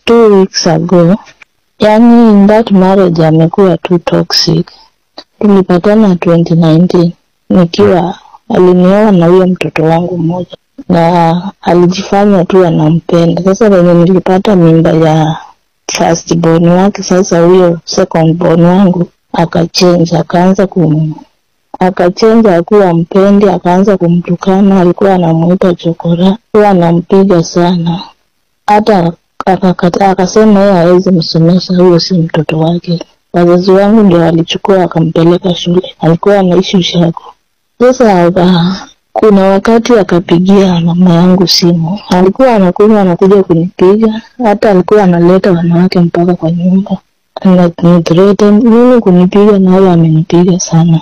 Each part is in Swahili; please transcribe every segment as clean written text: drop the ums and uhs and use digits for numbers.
2 weeks ago. Yani in that marriage amekuwa too toxic. Tulipatana 2019 nikiwa, alinioa na huyo mtoto wangu mmoja na alijifanya tu anampenda. Sasa venye nilipata mimba ya first born wake, sasa huyo second born wangu akachange, akachange, hakuwa mpendi, akaanza kumtukana, alikuwa anamuita chokora, huwa anampiga sana, hata akakataa, akasema yeye hawezi msomesha, huyo si mtoto wake. Wazazi wangu ndio walichukua akampeleka shule, alikuwa anaishi ushago. Sasa kuna wakati akapigia mama yangu simu, alikuwa anakunywa, anakuja kunipiga, hata alikuwa analeta wanawake mpaka kwa nyumba, ananithreaten mimi kunipiga, naye amenipiga sana.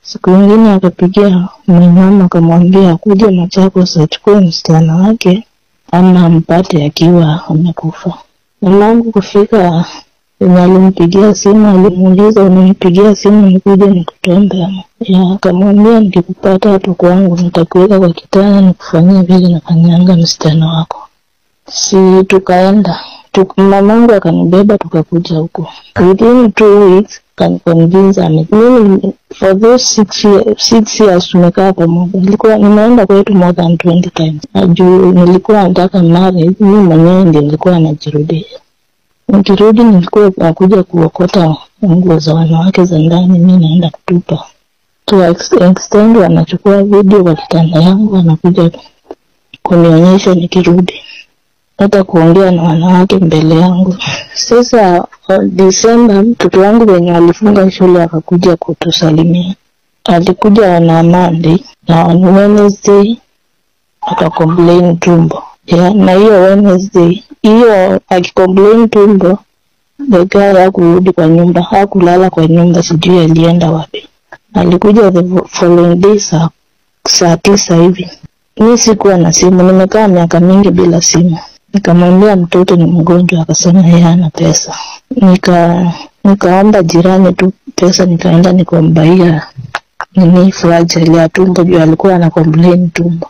Siku ingine akapigia mama akamwambia akuje Machakos achukue msichana wake ama ampate akiwa amekufa. Mamangu kufika wenye alimpigia simu alimuuliza, "Umenipigia simu nikuje nikutombe ama?" Ya, akamwambia, "Nikikupata hapo kwangu nitakuweka kwa kitanda nikufanyie vile nafanyanga msichana wako." Si tukaenda mamangu akanibeba tukakuja huko. Within 2 weeks akaniconvince mimi for those 6 years tumekaa pamoja. Nilikuwa nimeenda kwetu more than 20 times. Na juu nilikuwa nataka marriage, mimi mwenyewe ndio nilikuwa najirudia. Nikirudi nilikuwa nakuja kuokota nguo za wanawake za ndani, mi naenda kutupa. To extend wanachukua video kwa kitanda yangu, wanakuja kunionyesha nikirudi, hata kuongea na wanawake mbele yangu. Sasa Disemba mtoto wangu wenye walifunga shule akakuja kutusalimia. Alikuja na Monday na on Wednesday akacomplain tumbo. Yeah, na hiyo Wednesday hiyo akicomplain tumbo, the guy hakurudi kwa nyumba, hakulala kwa nyumba, sijui alienda wapi. Alikuja the following day saa 9 hivi. Mi sikuwa na simu, nimekaa miaka mingi bila simu. Nikamwambia mtoto ni mgonjwa, akasema yeye hana pesa. Nikaomba jirani tu pesa, nikaenda nikambuyia nini, Flagyl ya tumbo juu alikuwa ana complain tumbo.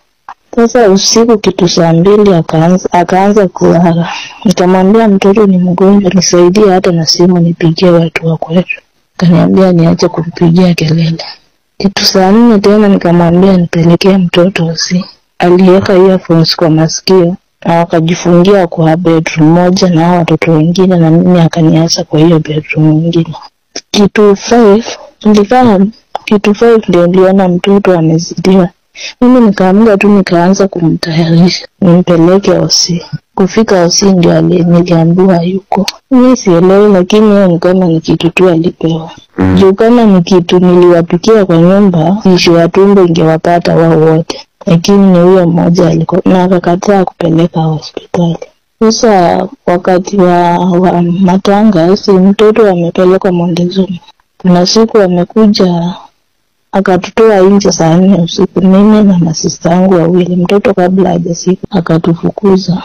Sasa usiku kitu saa 2 akaanza kulala. Nikamwambia mtoto ni mgonjwa, nisaidie hata na simu nipigie watu wa kwetu. Kaniambia niache kumpigia kelele. Kitu saa 4 tena nikamwambia nipelekee mtoto hosi. Aliweka earphones kwa masikio na wakajifungia kwa bedroom moja na hao watoto wengine, na mimi akaniacha kwa hiyo bedroom nyingine. Kitu 5 nilikaa, kitu 5 ndio niliona mtoto amezidiwa. Mimi nikaamka tu nikaanza kumtayarisha nimpeleke hosi. Kufika hosi ndio niliambiwa yuko. Mi sielewi, lakini hiyo ni kama ni kitu tu alipewa. Juu kama ni kitu niliwapikia kwa nyumba, issue ya tumbo ingewapata wao wote, lakini ni huyo mmoja alikuwa na akakataa kupeleka hospitali. Sasa wakati wa matanga, si mtoto amepelekwa Montezuma. Kuna siku amekuja akatutoa nje saa 4 usiku, mimi na masista wangu wawili, mtoto kabla hajafika akatufukuza.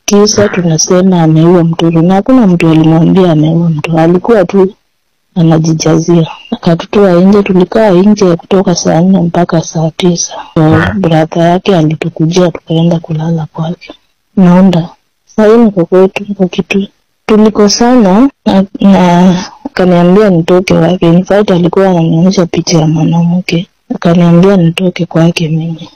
Kisa tunasema ameua mtoto, na hakuna mtu alimwambia ameua mtoto, alikuwa tu anajijazia. Akatutoa nje, tulikaa nje kutoka saa 4 mpaka saa 9. Brother yake alitukujia, tukaenda kulala kwake. Naunda sahii niko kwetu, niko kitu tulikosana na akaniambia nitoke wake. In fact alikuwa ananionyesha picha ya mwanamke, akaniambia nitoke kwake mimi,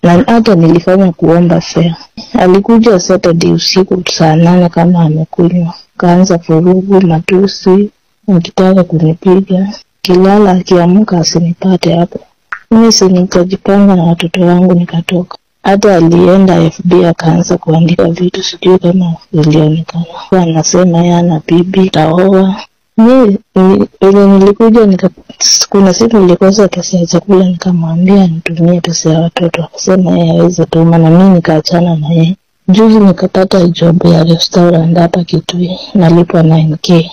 na hata nilifanya kuomba fare. Alikuja Saturday usiku saa 8 kama amekunywa, kaanza vurugu, matusi, akitaka kunipiga. Kilala akiamka asinipate hapo. Mimi si nikajipanga na watoto wangu nikatoka. Hata alienda FB akaanza kuandika vitu, sijui kama ilionekana. Anasema yeye ana bibi, taoa. Mi venye nilikuja kuna siku nilikosa pesa ya chakula, nikamwambia nitumie pesa ya watoto, akasema yeye hawezi tuma, na mimi nikaachana na yeye. Juzi nikapata job ya restaurant hapa Kitui, nalipwa 9K.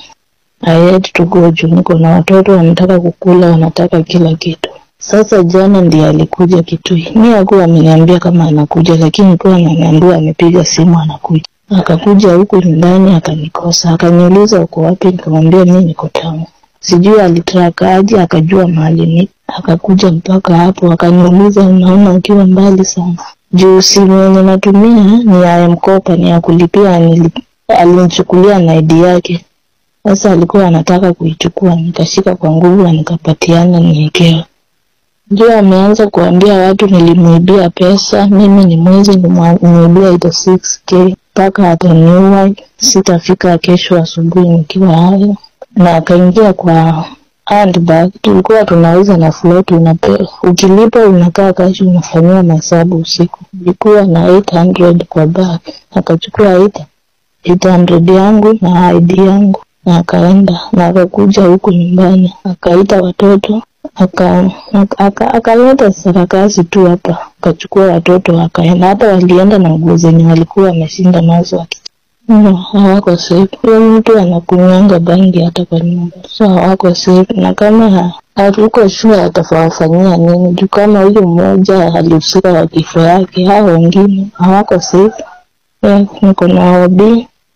I had to go juu niko na watoto wanataka kukula, wanataka kila kitu. Sasa jana ndiye alikuja Kitui. Mi hakuwa ameniambia kama anakuja, lakini kwa ananiambia amepiga simu anakuja. Akakuja huku nyumbani akanikosa, akaniuliza uko wapi, nikamwambia mimi niko town. Sijui alitrack aje akajua mahali ni, akakuja mpaka hapo akaniuliza, "Unaona ukiwa mbali sana?" Juu simu yenye natumia ni ya M-Kopa, ni ya kulipia. Alinichukulia na ID yake. Sasa alikuwa anataka kuichukua, nikashika kwa nguvu na nikapatiana niekewe. Ndio ameanza kuambia watu nilimuibia pesa, mimi ni mwizi, nilimuibia 86k mpaka ataniua, sitafika kesho asubuhi nikiwa hayo. Na akaingia kwa handbag, tulikuwa tunauza na float, unapewa ukilipa unakaa kashi, unafanyiwa mahesabu usiku. Nilikuwa na 800 kwa bag, akachukua 800 yangu na ID yangu na akaenda, na akakuja huku nyumbani akaita watoto, akaleta sarakasi tu hapa, akachukua watoto akaenda. Hata walienda na nguo zenye walikuwa wameshinda nazo. No, hawako safe. Huyo mtu anakunywanga bangi hata kwa nyumba, so hawako safe. Na kama hatuko sure atawafanyia nini, juu kama huyo mmoja alihusika kwa kifo yake, hao wengine hawako safe. Niko na OB,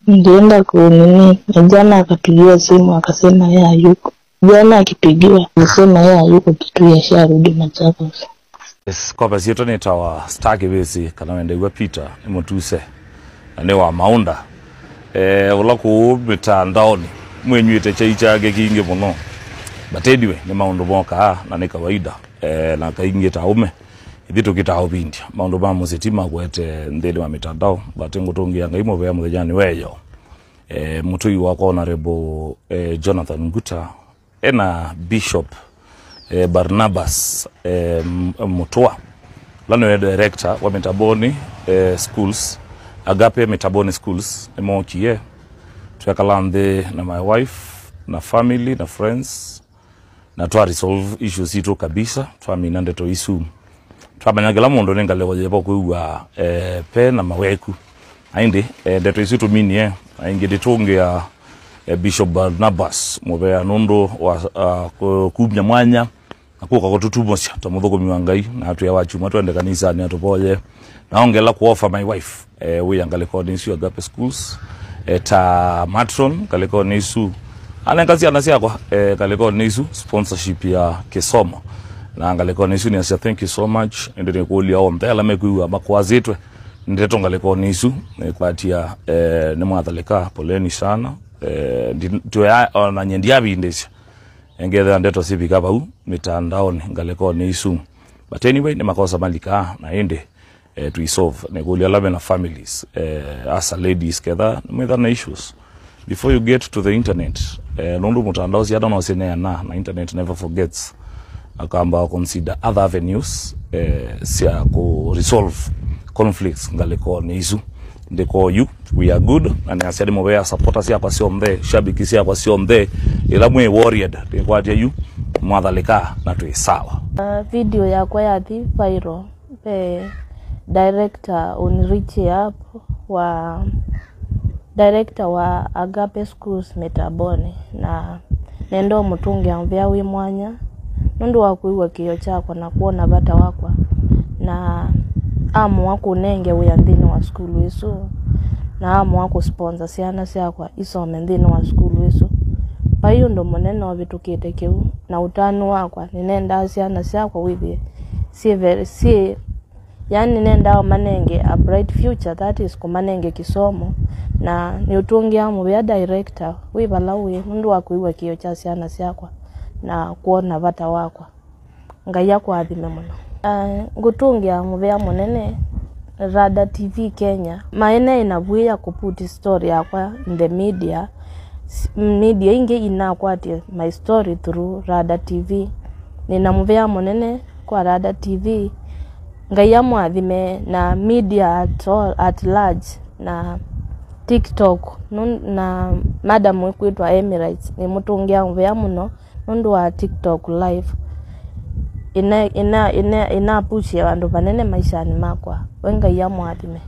nilienda kunini, na jana akapigiwa simu akasema yeye hayuko. Jana akipigiwa alisema yeye hayuko, kitu yasharudi Machakos. Yes, kwa basi yetu ni tawa staki besi kana wende wa Peter ni mutuse na ni wa maunda ula ku mitandaoni mwenywite chai chake kingi muno, but anyway ni maundu moka na ni kawaida na kaingi taume ithi tukitao bindi maundu ma musitima kwete nthini wa mitandao, but ngutungia ngai muvea muthenya weyo mutui wakwa Honorable Jonathan Nguta ena Bishop Barnabas Mutua lano director wa Mitaboni Schools, Agape Mitaboni Schools emokie tuyakalande na my wife na family na friends na twa resolve issues itu kabisa twamina ndeto isu twamanyagela mundu nengale jepo kuigwa pe na maweku aindi ndeto isu tuminie aingi ditungia Bishop Barnabas mubea nundu wa kumya mwanya akuka kututumosya ta muthukumi wa Ngai na atu ya wachuma twende kanisa ni atupoye na ongela kuofa my wife we angaliko nisu Agape Schools ta matron kaliko nisu anenga sia siakwa kaliko nisu sponsorship ya kisomo na angaliko nisu ni asia thank you so much ndire kulia ombe la mekuwa makwazitwe ndeto ngaliko nisu kwatia ni mwathalika poleni sana tuya ona nyendia bindesha engetha ndeto sibika bau mitandaoni ngaleko ni isu, but anyway ni makosa malika na ende to solve negolia labe na families as a ladies ketha mwetha na issues before you get to the internet nundu mutandao si adona osine na internet never forgets akamba consider other avenues sia ku resolve conflicts ngaleko ni isu ndiko you we are good and asiadi mobea supporters yakwa sio mbe shabiki yakwa sio mbe ila mwe worried ndiko aje you mwadhalika na tu sawa. Video yakwa ya thi viral pe director on reach up wa director wa Agape Schools Mitaboni na nendo mutungi amvya wi mwanya nundu wa kuiwa kiyo chakwa na kuona bata wakwa na amu wako nenge uya nthini wa skulu isu na amu wako sponsor siana siakwa isome nthini wa skulu isu paiyo ndo munene wavitukite kiu na utanu wakwa ninenda siana siakwa withie si yani nenda manenge a bright future, that is kumanenge kisomo na ni utungi amu ya director wibalawi nundu wa kuiwa kiyo cha siana siakwa na kuona bata wakwa Ngai akwathime muno. Ngutungia muvea munene Rada TV Kenya maene inavuya kuputi story yakwa in the media media inge inakwatia my story through Rada TV. Nina muvea munene kwa Rada TV Ngai amwathime na media at all, at large na TikTok na madam kwitwa Emirates ni mutungia muvea muno nundu wa TikTok live ina ina ina ina push ya bandu banene maishani makwa wenga ya mwathime.